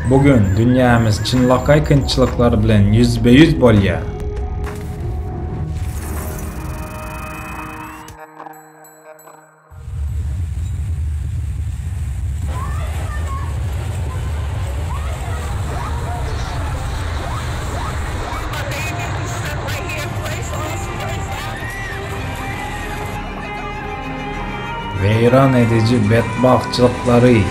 Bu gün dünýämiz çynlakaý kynçylyklar bilen ýüzbe-ýüz bolýar. Weýran ediji betbagtçylyklary.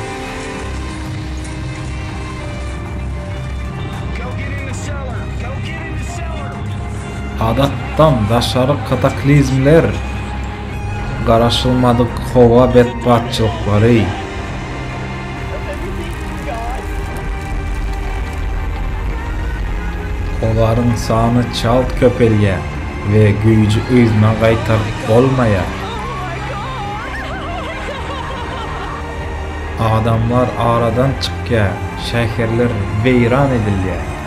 Adatdan daşary kataklizmler, garaşylmadyk howa betbagtçylyklary. Olaryň sany çalt köpelýär we güýji yzyna gaýtaryp bolmaýar. Adamlar aradan çykýar, şäherler weýran edilýär.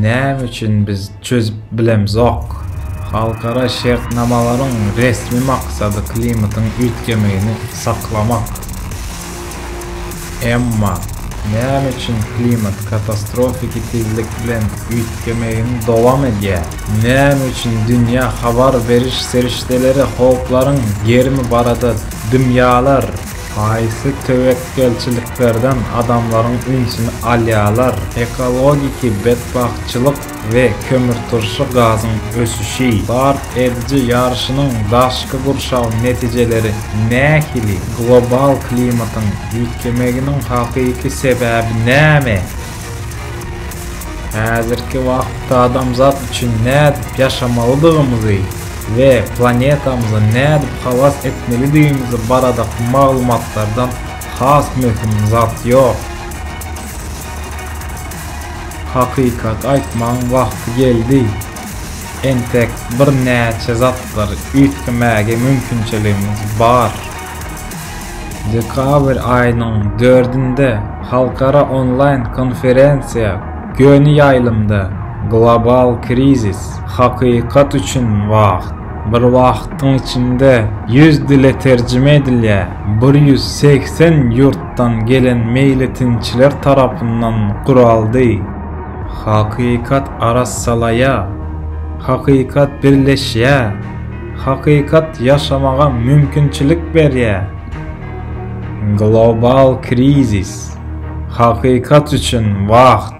Näme üçin biz çözüp bilemzok? Halkara şertnamalaryň resmi maksady klimatyň üýtgemegini saklamak. Emma, näme üçin klimat katastrofiki tizlik bilen üýtgemegini dowam edýär? Näme üçin dünýä habar beriş serişdeleri howplaryň gerimi barada dymýarlar? Haýsy töwekgelçiliklerden adamlaryň ünsüni alýarlar? Ekologiki betbagtçylyk we kömürturşy gazyň ösüşi, sarp ediji ýaryşynyň daşky gurşaw netijeleri nähili? Global klimatyň üýtgemeginiň hakyky sebäbi näme? Häzirki wagtda adamzat üçin nädip ýaşamalydygymyzy we planetamyzy nädip halas etmelidigimizi baradaky maglumatlardan has möhüm zat ýok. Hakykaty aýtmagyň wagty geldi. Entek birnäçe zatlary üýtgemäge mümkinçiligimiz bar. Dekabr aýynyň dördünde halkara onlaýn konferensiýa göni ýaýlymda Global krizis, hakykat üçin wagt bir wagtyň içinde 100 dile terjime edilýär, 180 ýurtdan gelen meýletinçiler tarapyndan guraldy. Hakykat arassalaýar, hakykat birleşýär. Hakykat ýaşamaga mümkinçilik berýär. Global krizis. Hakykat üçin wagt.